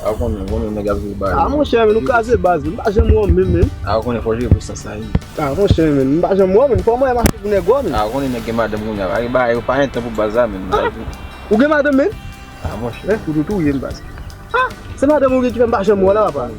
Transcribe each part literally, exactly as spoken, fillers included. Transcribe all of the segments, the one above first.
A, ou konnen, ou konnen nèg ap jere bagay. A, monchè, men nou kraze baz, m pa janm wè w menm, men. A, ou konnen fò jere pou sa, sa, wi. A, monchè, men, m pa janm wè w, men. Kòman w mache pou nèg wè w, men? A, ou konnen nèg gen madanm kounye a. Bagay, bagay yo pa entan pou baz la, men. A, ou gen madanm, men? A, monchè. Men, ou tou touye m, baz. A, se madanm ou gen ki fè m pa janm wè w la, papa.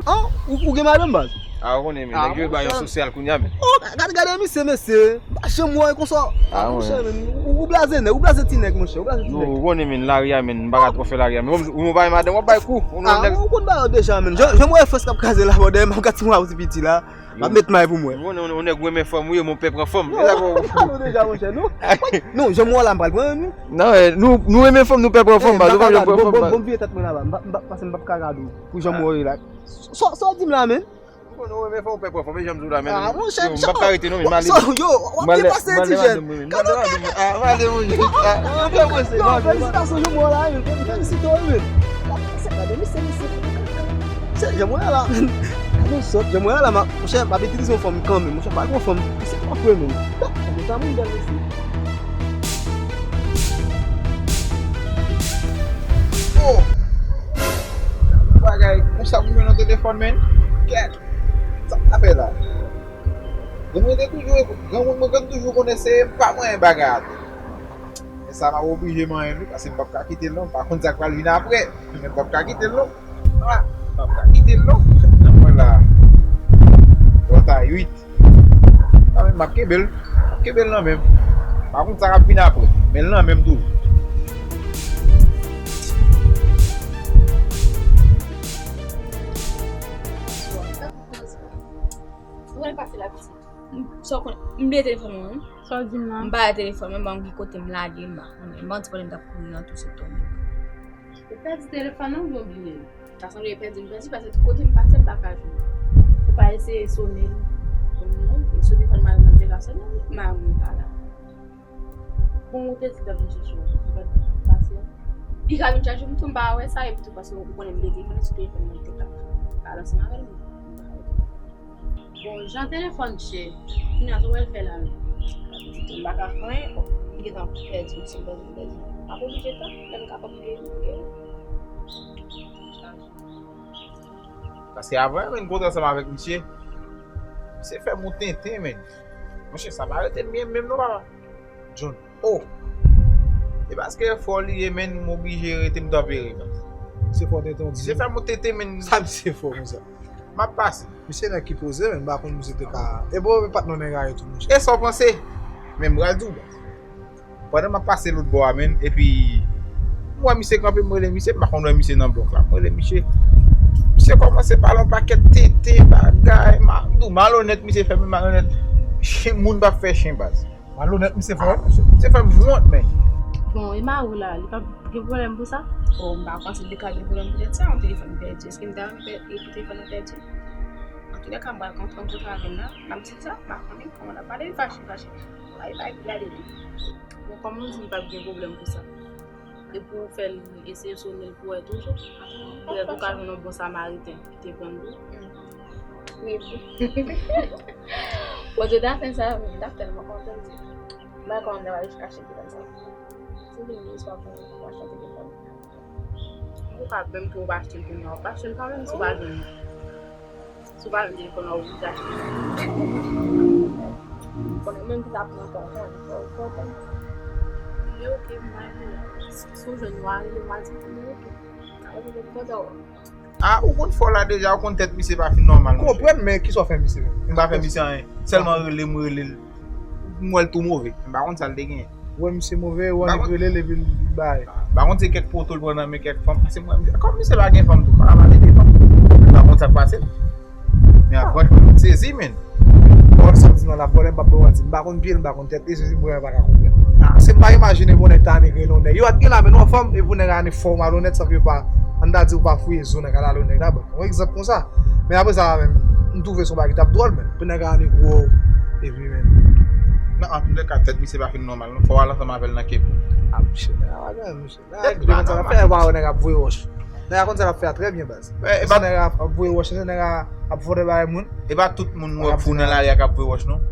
An, ou, ou gen madanm, baz? A, ou konnen, men. A, nèg yo ba yon sosyal kounye a, men. Oh, gade, gade misye, mesye. M pa janm wè w konsa. A, monchè, men, ou, ou blaze nèg, ou blaze ti nèg, monchè, ou blaze ti nèg. Non, ou konnen, men, lari a, men, m pa ka twò fè lari a, men, ou, ou bay madanm, w ap bay kou. A, ou konn bagay yo deja, men. Jan, jan m wè frans k ap kraze la, bò, dèyè m ap gad ti mwa ti piti la. M ap met may pou mwen. Ou konnen, ou nèg renmen fanm, wi, men w pè pran fanm. Se sa k ou deja, monchè, non? Non, jan m wè w la, m pral pran youn, wi. Non, eh, nou, nou renmen fanm, nou pè pran fanm, baz, ou pa janm pran fanm, baz. Bon, bon, bon, vire tèt mwen la, baz. M pa, m pa, pase m p ap ka gade w pou jan m wè w ye la. Sa, sa w di m la, men? Ou konnen ou renmen fanm, ou pè pran fanm, e jan m di w la, men. A, monchè, m p ap ka rete, non, men, m ale. Yo, w ap byen pase, ti jèn. Gade, gade. A, m ale, monchè. A, m ap pran fanm. Yo, felisitasyon, jan m wè w la, men. Felisite w, men. Gade, misye, misye. Se, jan m wè w la, men. Gade yon sòt, jan m wè w la, monchè, m ap itilize yon fanm kanmenm, monchè, pa yon fanm. Se pa vre, men. Gade sa, moun bèl, mesye. Oh! Bagay konsa pou jwenn nan telefòn, men. Kèt! Sa m ta fè la? Granmoun te toujou, granmoun mwen konn toujou konnen se pa mwen bagay a tou. Men sa m ap oblije manyen l wi, paske m p ap ka kite l non, m pa konn sa k pral vin apre. Men m p ap ka kite l non. Ah, m p ap ka kite l non. Mwen la. Bò ta uit. Nan men m ap kenbe l. M ap kenbe l nan men m. Pa konn sa k ap vin apre, men l nan men m toujou. Ou konn pase la pitit. Sa w konnen, m bliye telefòn mwen wi. Sa w di m la? M pa gen telefòn mwen, ban m ki kote m lage, m pa konnen. M pa konn si kote m t ap kouri nan tou se tonbe. Ou pèdi telefòn nan oubyen w bliye l? Ta sanble pèdi m pèdi, paske tout kote m pase, m pa ka jwenn. Ou pa eseye sone l? Non, e sou telefòn mari mwen, m te ka sone l, mari mwen pa la. Bon, ou te di l t ap vin chèche w, ou pa t pase. Li ka vin chèche m tou, m pa wè sa, epi tou, paske ou konnen m te telefone sou telefòn mwen, li te ka pale ansanm avè l, men m pa wè. Bon, jan telefòn chè, kounye a tou wè l fè la menm. Pitit ou m pa ka fè anyen, bon, m gentan pèdi, m se pèdi, m pèdi. M ap oblije tann, lè m kapab m gen youn, m gen youn. Paske avan menm kontre ansanm avèk misye, misye fè m yon tenten, menm. Monchè, sa pa rete m byen menm non, papa. John. Oh! E paske fò li ye, menn, m oblije rete m tanpere, baz. Misye fò tenten, misye fè m tenten, menn. Sa misye fò konsa? M ap pase. Misye nèg ki poze, menn, m pa konn misye te ka. E bon, men pa t nan nèg a yo tou, monchè. E sa w panse? Men m pral di w, baz. Pandan m ap pase lòt bò a, menn, epi m wè misye kanpe, m rele misye, m pa konn wè misye nan blòk la. M rele misye. Misye kòmanse pale yon pakèt tenten, bagay, m ap di w, malonèt, misye fè m malonèt. Chen, moun p ap fè chen, baz. Malonèt, misye fò. Misye fè m wont, men. Bon, e mari w la, li p ap gen pwoblèm pou sa? Oh, m pa panse li ka gen pwoblèm poutèt sa, yon telefòn pèdi. Èske m ta renmen pè-, e pou telefòn nan pèdi? Antoulèka, m pral kontre, kontre avè l la. M ap di l sa, m pa konnen kòman l ap pale, li fache, li fache. Ay, bay, gade li. Bon, kòm nou di, li p ap gen pwoblèm pou sa. E pou w fè l eseye sone l pou wè toujou. Petèt ou ka jwenn yon bon samariten ki te pran l tou. Wi. Bon, Dye ta fè sa, m ta tèlman kontan, m pa konn nan al kache telefòn sa. Si w vin, swa pou w achte telefòn. Ou ka menm tou, ou pa achte l kounye a, ou pa achte l kanmenm si w pa jwenn li. Si w pa jwenn telefòn nan, ou oblije achte. Konnen menm ki ta pran tan, fò, fò, fò, fò. Men oke, m pa rele la. Si w jwenn, w a rele, w a di, men oke. Sa vle di m kontan wè w. Ah, ou konn fò la deja, ou konn tèt misye pa fin nòmal, monchè. Konprann, men kisa w fè misye menm? M pa fè misye anyen. Sèlman rele m, rele l. M wè l tou move. M pa konn sa l te genyen. Wè misye move, ou annik rele l epi l bay. M pa konn se kèk poto l pran nan men kèk fanm. Paske mwen, kòm misye pa gen fanm tou, m pa ka pale de fanm. M pa konn sa k pase l. Men apre, m sezi, men. Bon, sa m di nan la, vòlè, m p ap ba w manti. M pa konn pye l, m pa konn tèt li, sezi m vrèman pa ka konprann. Paske m pa imajine pou nèg ta annik rele yon nèg. Yo pa t gen la, men yon fanm, epi nèg la annik fè w malonèt, san ke yo pa, ann ta di ou pa fouye zo nan kalalou nèg la, bon. Yon egzanp konsa. Men apre sa la menm, m twouve se yon bagay ki t ap dwòl menm. Pou nèg la annik wè w, epi menm. Non, antoulèka, tèt misye pa fin nòmal non. Fò w al ansanm avè l nan kep ou. Ah, misye, nèg la pa gen, misye. Nèg la konn sa l ap fè, pa wè nèg ap voye wòch. Nèg la konn sa l ap fè a trè byen, baz. Nèg la ap voye wòch, nèg la ap vòlè bagay moun. E pa tout moun ou wè k fou nan lari a k ap voye wòch, non.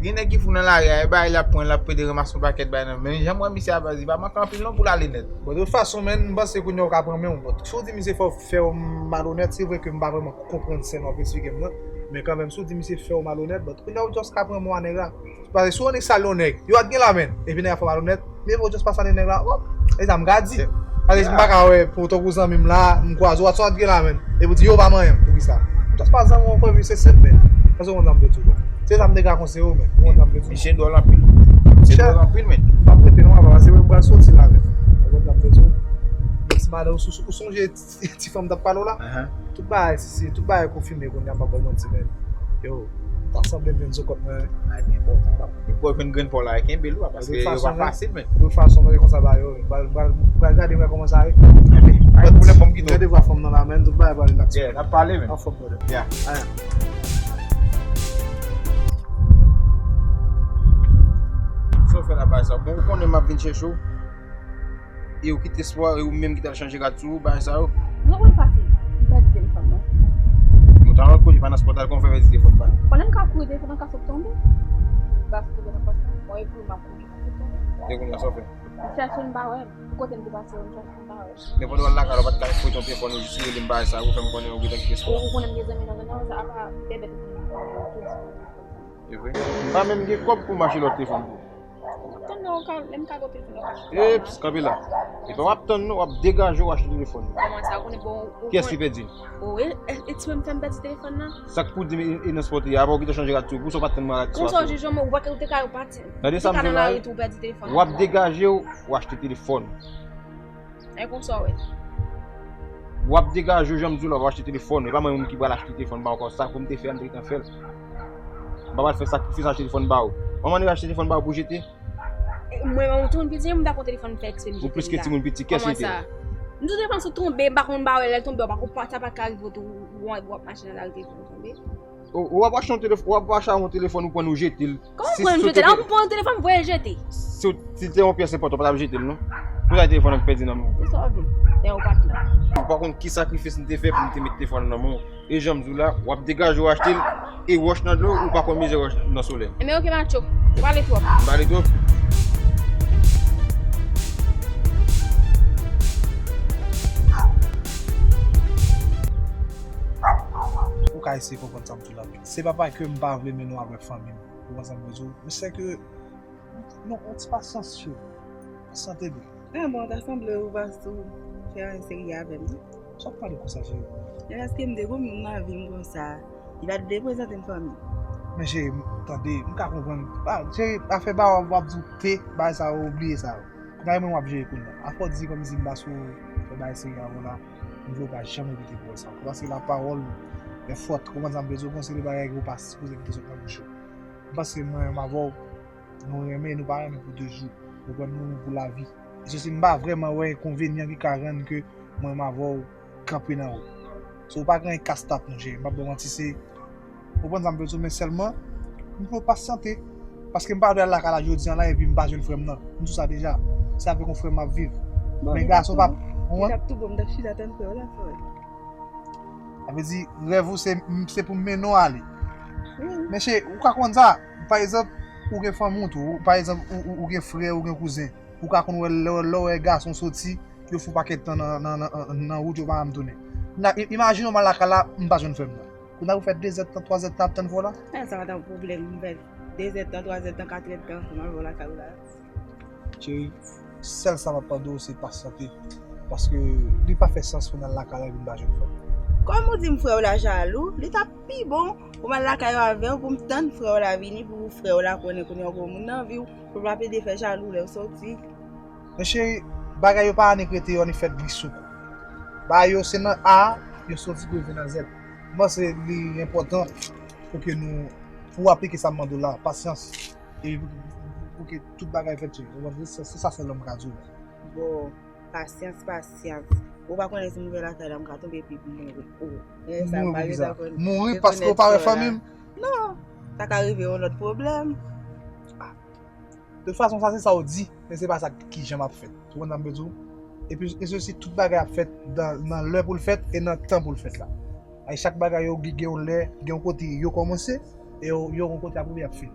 Gen nèg ki fou nan lari a, e bagay l ap pran, l ap pede ranmase yon pakèt bagay nan men. Men jan m wè misye a, baz, li pa manke anpil non pou l ale nèt. Bon, de tout fason, menm, m panse kounye a ou ka pran men w, but si w di misye fè w, fè w malonèt, se vre ke m pa vrèman konprann sèn w ap esplike m nan, men kanmenm, si w di misye fè w malonèt, but kounye a ou just ka pran men w a nèg la. Paske si w annik sal yon nèg, yo pa t gen la menm, epi nèg la fè w malonèt, men ou just pa sal nèg la, oh, e sa m ka di. Paske m pa ka wè, pou tankou zanmi m la, m kwaze w, sa w pa t gen la menm, epi w di yo pa manyen m, poukisa? Just pa zanmi w ankò, epi se senp menm. Èske w konn sa m vle di w la? Se sa m te ka konseye w, men. Ou konn sa m vle di w? Misye dwòl anpil. Misye dwòl anpil, men. M p ap rete non, apa, paske mwen pral soti la, men. Ou konn sa m vle di w? Ti madan, ou sou- ou sonje ti, ti fanm t ap pale w la? Tout bagay, si, si, tout bagay konfime kounye a, m p ap ba w manti, men. Yo, ta sanble m jwenn zo kòt mwen. Ay, men bon, sa va. Depi w jwenn grenn pa w la, kenbe l, wi, paske yo pa fasil, men. De tout fason, mwen se konsa ba yo, wi. M pral, m pral, m pral gade, wè kòman sa ye. Ay, men, pa gen pwoblèm, ban m kite w. Gade vwa fanm nan la, men, tout bagay pral lakse. Yeah, n ap pale, men. Anfòm, brother. Yeah. Sa w fè la, bagay sa? Bon, ou konnen m ap vin chèche w. E ou kite espwa, e ou menm ki t al chanje rad sou ou, bagay sa yo. Mwen konn fasil. M pèdi telefòn mwen. Ou t al lòt kote, pa nan spòt la, kòman w fè pèdi telefòn pa? Pandan m ka kouri, telefòn nan ka sot tonbe. Li pa sot tonbe nan pòch la. Mwen epi m ap kouri, li pa sot tonbe. E kounye a, sa w fè? M chèche, m pa wè. Pou kote m te pase yo, m chèche, m pa wè. Nenpòt lè w al lakay la, ou pa t ka fouye yon telefòn, ou jis rele m bagay sa, ou fè m konnen ou gentan kite espwa. Ou konnen m gen zanmi nan zòn nan, sa apa bèbèt ou konnen m konnen yo tou. E vre? M pa menm gen kòb pou m achte lòt telefòn pou ou. Tann non, lè m ka gen telefòn nan kach. Eps, kanpe la. Epa w ap tann non, w ap degaje w achte telefòn nan. Kòman sa, ou konnen bon, ou konnen. Kiyès ki pèdi l? O, e, e, e ti mwen m fè m pèdi telefòn nan. Sa k pou di m e, e nan spòt li a, apa w gentan chanje rad sou, pou sa w pa t tann mwen rad sou. Konsa w jije mwen, ou pa te, ou te ka, ou pa ti. Tande sa m di w la, w ap degaje w, w achte telefòn. E konsa w wè. W ap degaje w, jan m di w la, w achte telefòn. E pa mwen menm ki pral achte telefòn ba w ankò. Sa pou m te fè a, m te gentan fè l. M pa pral fè sakrifis achte telefòn ba w. Manman nou achte telefòn ba w pou jete? E, mwen, mwen, timoun piti, m ta pran telefòn fè eksperyans. Ou plis ke timoun piti, kiyès ki te? M di w telefòn sou tonbe, m pa konn ba w lè l tonbe, w pa konn sa pa ka rive w tou, w ap mache nan lari telefòn tonbe. Ou, w ap achte yon telefòn, w ap achte yon telefòn, ou pran l, ou jete l. Kòman ou pran l, ou jete l? Ou pran yon telefòn, ou voye l jete. Si w, si te yon pyès enpòtan, ou pa t ap jete l, non? Pou sa telefòn nan pèdi nan men w? Pou sa w di? Lè ou pa t la. Ou pa konn ki sakrifis m te fè pou m te met telefòn nan men w. E jan m di w la, w ap degaje w achte l, e wòch nan dlo, ou pa konn mizè wòch nan solèy. Enben, oke, Matcho. Ou pale twòp. M pale twòp? Ou ka eseye konprann sa m di w la. Se pa paske m pa vle mennen w avèk fanmi m. Ou konprann sa m vle di w? Men se ke, non, yon ti pasyans, cheri. Pasyante byen. Ah bon, ta sanble ou pa sou fè anyen serye avè m, non? Sa w ap pale konsa, cheri? Men paske m te gon moun nan vi m konsa. Li pa t vle prezante m fanmi. Men cheri, tande, m ka konprann. Ah, cheri, afè ba w ap di w te, bagay sa yo, ou bliye sa yo. Kounye a mwen w ap jere kounye a. Afè w di kòmsi m pa sou fè bagay serye avè w la, m vle w pa janm repete pawòl sa ankò. Paske la parole est forte. Ou konprann sa m vle di w? Gon seri de bagay ke w pa sipoze kite sot nan bouch ou. M panse mwen menm avè w, nou renmen, nou pa renmen pou de jou. Nou pran nou pou lavi. E se si m pa vrèman wè enkonvenyan ki ka rann ke mwen menm avè w kanpe nan wout. So, ou pa gen kas tap, monchè. M p ap ba w manti, se, ou konprann sa m vle di w, men sèlman, m vle w pasyante. Paske m pa vle al lakay la jodi a la epi m pa jwenn frè m nan. M di w sa deja. Se avèk yon frè m ap viv. Men gason pa, ou konprann? Li t ap tou bon, m t ap chita tann frè w la, frè. Sa vle di, rèv ou se, se pou m mennen w ale. Wi. Men cheri, ou ka konn sa. Pa egzanp, ou gen fanmi w tou. Pa egzanp, ou, ou, ou gen frè, ou gen kouzen. Ou ka konn wè lè, lè w wè gason soti, yo fè yon pakèt tan nan, nan, nan, nan wout, yo pa janm tounen. N a, i-, imajine w m al lakay la, m pa jwenn frè m nan. Kounye a ou fè de zèdtan, twa zèdtan ap tann frè w la? E sa pa t yon pwoblèm, m fè de zèdtan, twa zèdtan, kat èdtan, m al wè w lakay ou la. Cheri, sèl sa m ap mande w, se pasyante. Paske li pa fè sans pou n al lakay la epi n pa jwenn frè m. Kòm ou di m frè w la jalou, li t ap pi bon pou m al lakay yo avè w, pou m tann frè w la vini, pou frè w la konnen kounye a w gen yon moun nan vi w, pou l pa plede fè jalou lè w soti. Men cheri, bagay yo pa annik rete, yo annik fèt bri sou kou. Bagay yo se nan A yo soti pou yo vin nan Z. M panse li enpòtan pou ke nou, pou w aplike sa m mande w la, pasyans. E pou, pou, pou ke tout bagay fèt, cheri. Ou konprann? Se, se sa sèlman m ka di w. Bon, pasyans, pasyans. Ou pa konnen si m rive lakay la, m ka tonbe epi mouri. Oh, men sa, m pa gentan konn. Mouri paske w pa wè fanmi m? Non, sa ka rive yon lòt pwoblèm. De tout fason, sa se sa w di, men se pa sa ki jan m ap fèt. Ou konn sa m vle di w? Epi, e se si tout bagay ap fèt nan, nan lè pou l fèt e nan tan pou l fèt la. Ay, chak bagay yo gen, gen yon lè, gen yon kote yo kòmanse, e yo, yo gen yon kote apre y ap fini.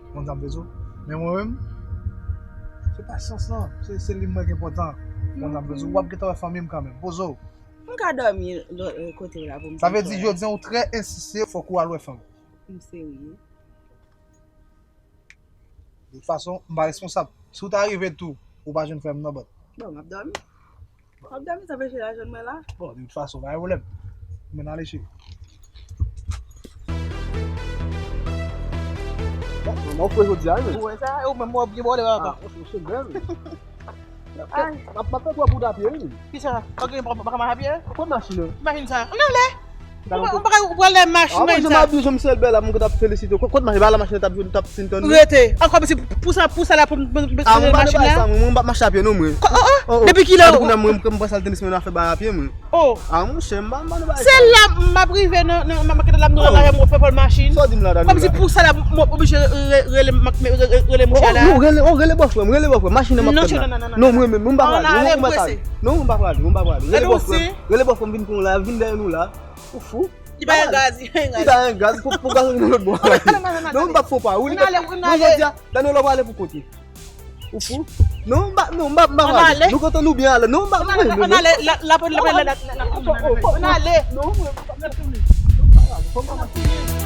Ou konn sa m vle di w? Men mwen menm, se pasyans lan, se, se li mwen ki enpòtan. Ou konn sa m vle di w? W ap gentan wè fanmi m kanmenm. Poze w. M ka dòmi lò, kote w la pou m. Sa vle di, jodi a ou trè ensiste, fòk ou al wè fanmi w. M serye. De tout fason, m pa responsab. Si w ta rive tou, ou pa jwenn frè m nan, but. Bon, m ap dòmi. M ap dòmi, sa fè cheri a jwenn mwen la. Bon, de tout fason, pa gen pwoblèm. Men n ale, cheri. Bon, mwen fre jodi a, wi. Ou wè sa? E ou menm, ou byen bòlè, papa. Ah, ou se bèl. Ay. M ap, m ap fè twò pou w ta pye, wi. Kisa? Ok, pa, pa ka mache a pye? Kot machin nan? Machin sa. Ann ale. Ou pa, ou pa ka, ou pral lè machin nan sa. Ah, mwen, jan m ap di w, jan m sèl bèl la, mwen konn t ap felisite w. Kot, kot machin? Pa la machin nan t ap, t ap fin tann nou. Rete. Ankò, se pou sa, pou sa la, pou m, pou m, pou m, ah, mwen pa nan machin sa, mwen, mwen m p ap mache a pye, non, mwen. Ko-, oh, oh, depi kilè? Depi kounye a, mwen, mwen pral sal tenis, mwen, nan fè bagay a pye, mwen. Oh. Ah, monchè, m pa, m pa nan bagay sa. Se la m ap rive nan, nan, nan makèt la, m nan lakay, mwen fè fòl machin. Sa w di m la, Dani? Kòmsi pou sa la, m, m oblije re-, re-, rele, rele monchè la. Oh, non, rele, oh, rele bòfrè m, rele bòfrè m. Machin nan m ap tann la. Non, mwen menm, mwen pa prale, mwen pa prale. Non, mwen pa prale, mwen pa prale. Rele bòfrè m, rele bòfrè m vin pran w la, vin dèyè nou la. Ou fou? Li pa gen gaz, li pa gen gaz. Li pa gen gaz, pou, pou gaz nan lòt bò. Non, mwen pa fè w pa, wi. Non, jodi a, Dani, lè w prale pou kote. Ou fou? Non, m pa, non, m pa, m pa prale. Nou kontan nou byen ale. Non, m pa, mwen, mwen, ann ale, la, la, la, la, ann ale. Non, mwen, mwen pa prale.